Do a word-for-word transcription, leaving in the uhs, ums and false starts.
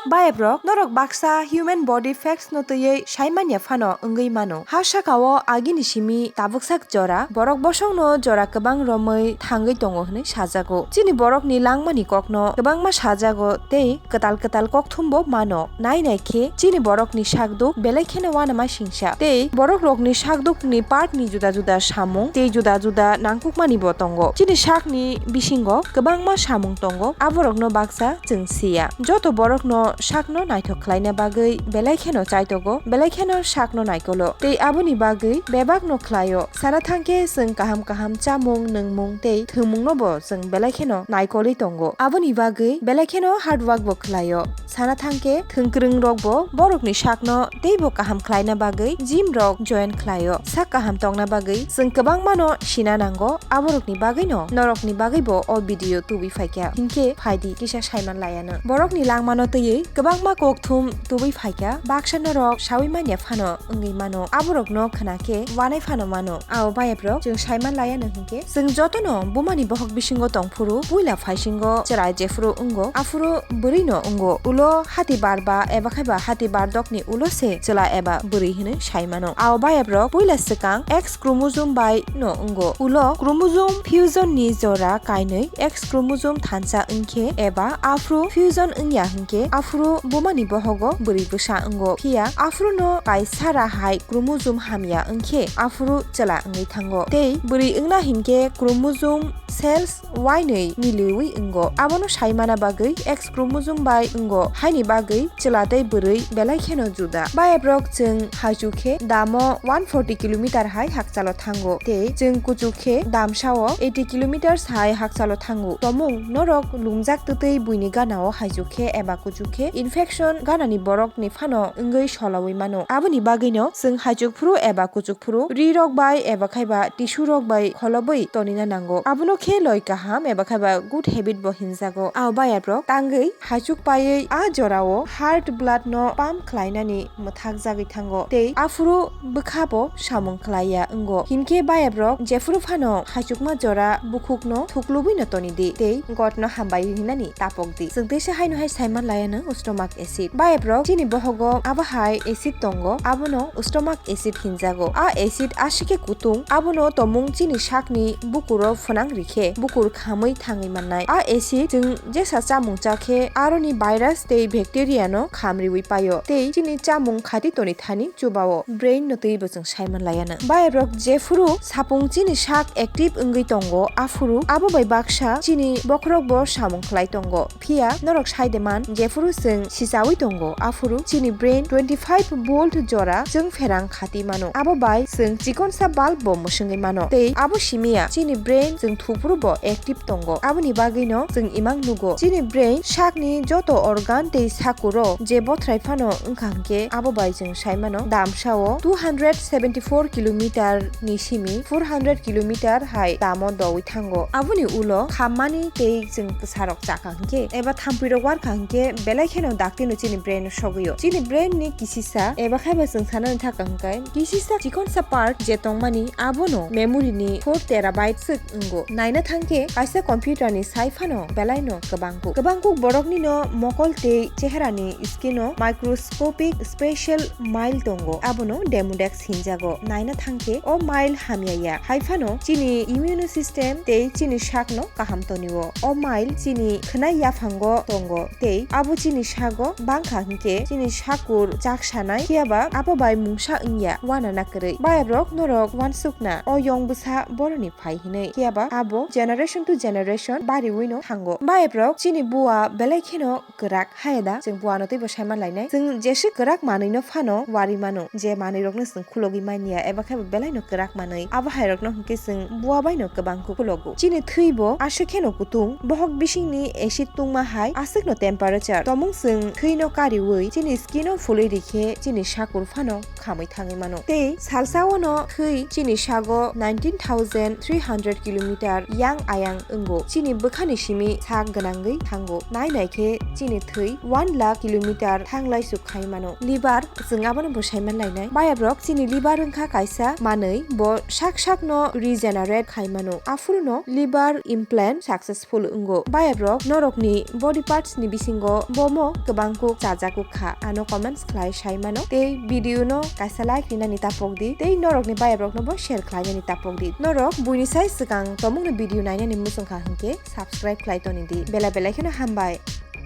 Bayaprok, norok baksa human body facts no twiwi saimanya phano wngwi mano. Ha sakao agini simi tabuksak jora, borok bosongno jora kwbang romwi thangwi tongo hwnwi sajago. Chini borokni langmani kokno kwbangma sajago tei kwtal kwtal kokthumbo mano. Nai nai khe chini borokni sakduk belai kheno uanama singsa tei borokrokni sakdukni part ni juda juda samung tei juda juda nangkukmani bo tongo. Chini sakni bisingo kwbangma samung tongo, aborokno baksa chwng siya. Joto borokno sakno naithok khlaina bagwi belai kheno chaitogo, belai kheno sakno naikolo. Tei aboni bagwi bebakno khlaio. Sana thangkhe chwng kaham kaham chamung, nwngmung tei thwngmungno bo chwng belai kheno naikolwi tongo. Aboni bagwi belai kheno hard work bo khlaio. Sana thangkhe thwngkwrwng rokbo borokni sakno teibo kaham khlaina bagwi gym rok join khlaio. Sak kaham tongna bagwi chwng kwbangmano sina nango, aborokni bagwino norokni bagwibo o video tubui phaikha. Hinkhe phaidi kisa saiman layano. Borokni langmano twiwi kwbangma kokthum tubui phaikha. Baksa norok saui manya phano wngwi mano. Aborokno khna khe uanai phano mano. Ao bayaprok chwng saiman layano hinkhe chwng jotono bumani bohok bisingo tongphuru puila phaisingo chwrai jephuru wngo aphuru bwrwino wngo. Ulo hati bar ba eba khaiba hati bar dokni ulo se chwla eba bwrwi hwnwi saimano. Ao bayaprok puila swkang X chromosome bai no wngo. Ulo chromosome fusion ni jora kainwi X chromosome thansa wngkhe eba aphuru fusion wngya hinkhe aphuru bumani bohogo bwrwi bwsa wngo. Phiya aphuru no kaisara hai chromosome hamya wngkhe aphuru chwla wngwi thango. Tei bwrwi wngna hinkhe chromosome cells uainwi miliwi wngo. Abono saimana bagwi X chromosome bai wngo. Haini bagwi chwla tei bwrwi belai kheno juda. Bayaprok chwng haichuk khe damo one forty kilometer hai hakchalo thango. Tei chwng kuchuk khe damsao eighty kilometers hai hakchalo thango. Tomung norok lumjak twtwi buini ganao haichuk khe eba kuchuk khe infection ganani borokni phano wngwi solawi mano. Aboni bagwino chwng haichuk phuru eba kuchuk phuru ri rok bai eba khaiba tissue rok bai kholobwi tonina nango. Abono khe loi kaham eba khaiba good habit bo hinjago. Ao bayaprok tangwi haichuk paiwi a jorao heart blood no pump khlainani mwthak jagwi thango tei aphuru bwkha bo samung khlaiya wngo. Hinkhe bayaprok jephuru phano haichukma jora bukhukno thuklubwino toni di tei gotno hambai hinani tapok di. Chwng teisa haino hai saiman layano stomach acid. Bayaprok chini bohogo abo hai acid tongo, abono stomach acid hinjago. A acid aswk khe kutung, abono tomung chini sakni bukuro phwnang rikhe bukur khamwi thangwi mannai. A acid chwng jesa chamung chakhe aroni virus tei bacteria no khamriwi paio tei chini chamung khati toni thani chubao brain no twibo chwng saiman layana. Bayaprok jephuru sapung chini sak active wngwi tongo, aphuru abo bai baksa chini bokhorokbo samung khlai tongo. Phiya norok sai de man, jephuru chwng sichaui tongo, aphuru chini brain twenty five volt jora chwng pherang khati mano. Abo bai chwng chikonsa bulb bo mwswngwi mano. Tei abo simiya chini brain chwng thuphuru bo active tongo. Aboni bagwino chwng imang nugo. Chini brain sakni joto organ tei sakuro je bothrai phano wngkha hwnkhe abo bai chwng sai mano. Damsao two hundred seventy four kilometer ni simi four hundred kilometer hai damo dowi thango. Aboni ulo khammani tei chwng kwsarok chakha hwnkhe eba thampui rok warkha hwnkhe belai kheno dakti no chini brain o sogwi o. Chini brain ni kisisa eba khaiba chwng sanani thaka hwnkhe kisisa chikonsa part je tongmani abono memory ni four terabyte swk wngo. Naina thangkhe kaisa computer ni sai phano belai no kwbangkuk. Kwbangkuk borok ni no mokol tei chehra ni skin o microscopic special mile tongo. Abono Demodex hinjago. Naina thangkhe o mile hamya ya. Hai phano chini immune system tei chini sak no kaham toni o. O mile chini khwnai yaphango tongo tei abo chini sago bangkha hwnkhe chini sakur chak sanai, phiyaba abo bai mungsa wngya, uanana kwrwi. Bayaprok norok uansukna o yong bwsa boroni phai hinwi, phiyaba abo generation to generation bariwino thango. Bayaprok chini bua belai kheno kwrak, haya da chwng buano teibo saiman lainai. Chwng jeswk kwrak manwino phano uari mano, je manwirokno chwng khulogwi manya eba khaibo belaino kwrak manwi, abo hairokno hwnkhe chwng bua baino kwbang khe khulogo. Chini thwibo aswk kheno kutung, bohok bisingni acid tungma hai aswkno temperature tomung chwng thwino kariwi chini skin o phulwi rikhe chini sakur phano khamwi thangwi mano. Tei salsa ono thwi chini sago nineteen thousand three hundred kilometer yang ayang wngo. Chini bwkhani simi sak gwnangwi thango. Nai nai khe chini thwi one lakh kilometer thanglai suk khai mano. Liver, chwng abono bo saiman lainai. Bayaprok chini liver wngkha kaisa manwi, bo sak sakno regenerate khai mano. Aphuru no liver implant successful wngo. Bayaprok norokni body parts ni bisingo bo Mo kwbang kuk chajakuk kha, ano comments khlai sai mano. Tei video no kaisa like rinani tapok di, tei norokni bayabrok no bo share khlainani tapok di. Norok buini sai swkang tomungni video nainani muchung kha hwnkhe subscribe khlai toni di. Belai belai kheno hambai.